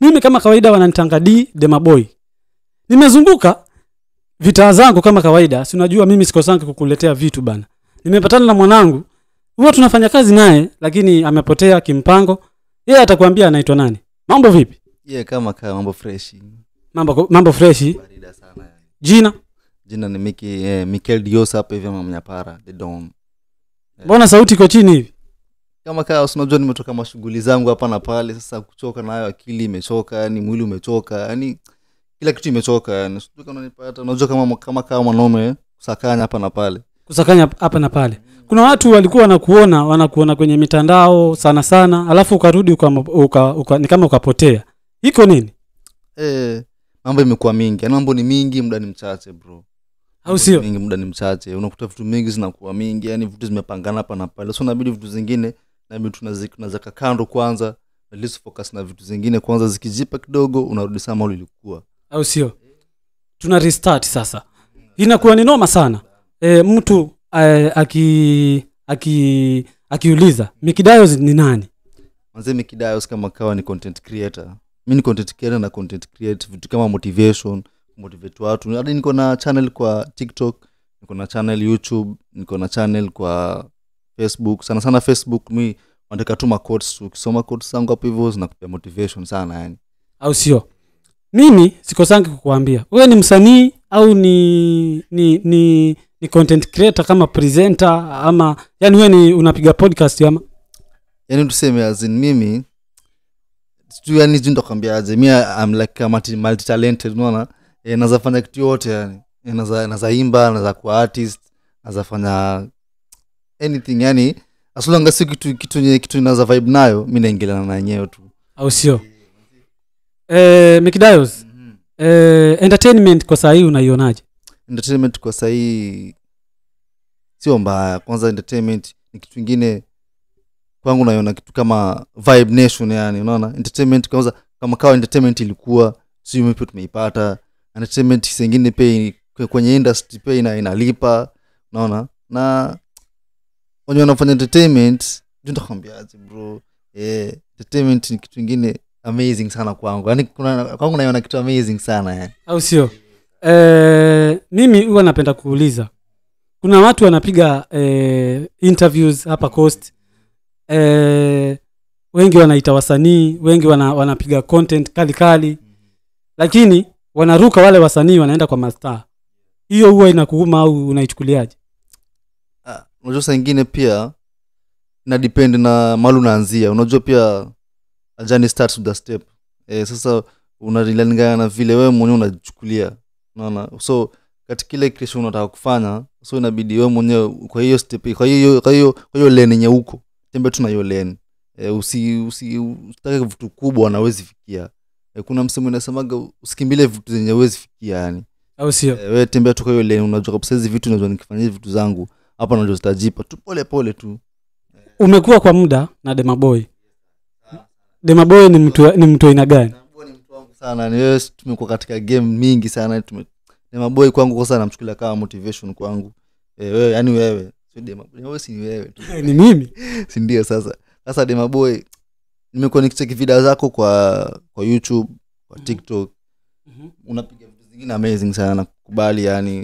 Mimi kama kawaida wananitanga D Demaboy. Nimezunguka vitaa zangu kama kawaida, si unajua mimi sikosangi kukuletea vitu bana. Nimepatana na mwanangu, huwa tunafanya kazi naye lakini amepotea kimpango. Yeye atakwambia anaitwa nani. Mambo vipi? Yeah, kama mambo fresh. Mambo fresh. Barida sana yani. Jina? Jina ni Miki, Mikel Dios hapa hivi Mnyapara, the Don. Mbona sauti iko chini hivi? Kama unajua nimetoka mashughuli zangu hapa na pale, sasa kuchoka nayo akili imechoka, yani mwili umechoka, yani kila kitu imechoka yani. Sijui kama unanipata, unajua kama mwanaume kusakanya hapa na pale. Kusakanya hapa na pale. Kuna watu walikuwa wanakuona kwenye mitandao sana sana, alafu ukarudi ni kama ukapotea. Iko nini? Mambo imekuwa mingi. Yaani mambo ni mingi, muda ni mchache bro. Au sio? Mingi, muda ni mchache. Unakuta vitu mingi zinakuwa mingi, yani vitu zimepangana hapa na pale. So inabidi vitu zingine inabidi tunazaka kando kwanza, at least focus na vitu zingine kwanza, zikijipa kidogo unarudi sama ulikuwa. Au sio? Tuna restart sasa. Inakuwa ni noma sana. Mtu akiuliza Mickey Dios ni nani? Manze Mickey Dios kama kawa ni content creator. Mimi ni content creator na content create vitu kama motivation, motivate watu. Hadi niko na channel kwa TikTok, niko na channel YouTube, niko na channel kwa Facebook. Sana sana Facebook mimi nataka tu ma quotes, ukisoma quotes zangu hapo hivyo zinakupea motivation sana yani. Au sio? Mimi sikosangi kukuambia. Wewe ni msanii au ni content creator kama presenter ama yani wewe ni unapiga podcast ama? Yani tuseme as in mimi sijui yani sijui nitakwambiaje. Mimi I'm like a multi talented, unaona? Naweza fanya kitu yote yani. Naweza imba, naweza kuwa artist, naweza fanya anything yani. As long as kitu naweza vibe nayo, mimi naingiliana na yenyewe tu. Au sio? Mickey Dios, entertainment kwa saa hii unaionaje? Entertainment kwa saa hii sio mbaya. Kwanza entertainment ni kitu kingine kwangu, naiona kitu kama vibe nation yani, unaona? Entertainment kwanza kama kawa entertainment ilikuwa sio mimi tumeipata. Entertainment zingine pia kwenye industry pia inalipa, unaona? Na wenye wanafanya entertainment, nitakwambiaje bro? Entertainment ni kitu kingine amazing sana kwangu. Yaani kwangu naiona kitu amazing sana yani. Au sio? Mimi huwa napenda kuuliza. Kuna watu wanapiga interviews hapa Coast. Wengi wanaita wasanii, wengi wanapiga content kali kali. Lakini wanaruka wale wasanii wanaenda kwa mastar. Hiyo huwa inakuuma au unaichukuliaje? Unajua saa nyingine pia na depend na mahali unaanzia. Unajua pia a journey starts with a step. Sasa unalingana na vile wewe mwenyewe unajichukulia. Unaona? So katika ile creation unataka kufanya, so inabidi wewe mwenyewe kwa hiyo step, kwa hiyo lane yenye uko. Tembe tu na hiyo lane. Usitake vitu kubwa na huwezi fikia. Kuna msemo unasemaga usikimbilie vitu zenye huwezi fikia yani. Au sio? Wewe tembea tu kwa hiyo lane, unajua kabisa hizi vitu unajua nikifanya hizi vitu zangu hapa najua zitajipa tu pole pole tu. Umekuwa kwa muda na Demaboy. Demaboy ni mtu aina gani? Demaboy ni mtu wangu sana. Ni wewe, tumekuwa katika game mingi sana. Demaboy kwangu kwa sana namchukulia kama motivation kwangu. Wewe yani wewe sio Demaboy, wewe si ni wewe tu. Ni mimi. Si ndio sasa. Sasa Demaboy nimekuwa nikicheki video zako kwa YouTube, kwa TikTok. Unapiga vitu zingine amazing sana, nakukubali yani.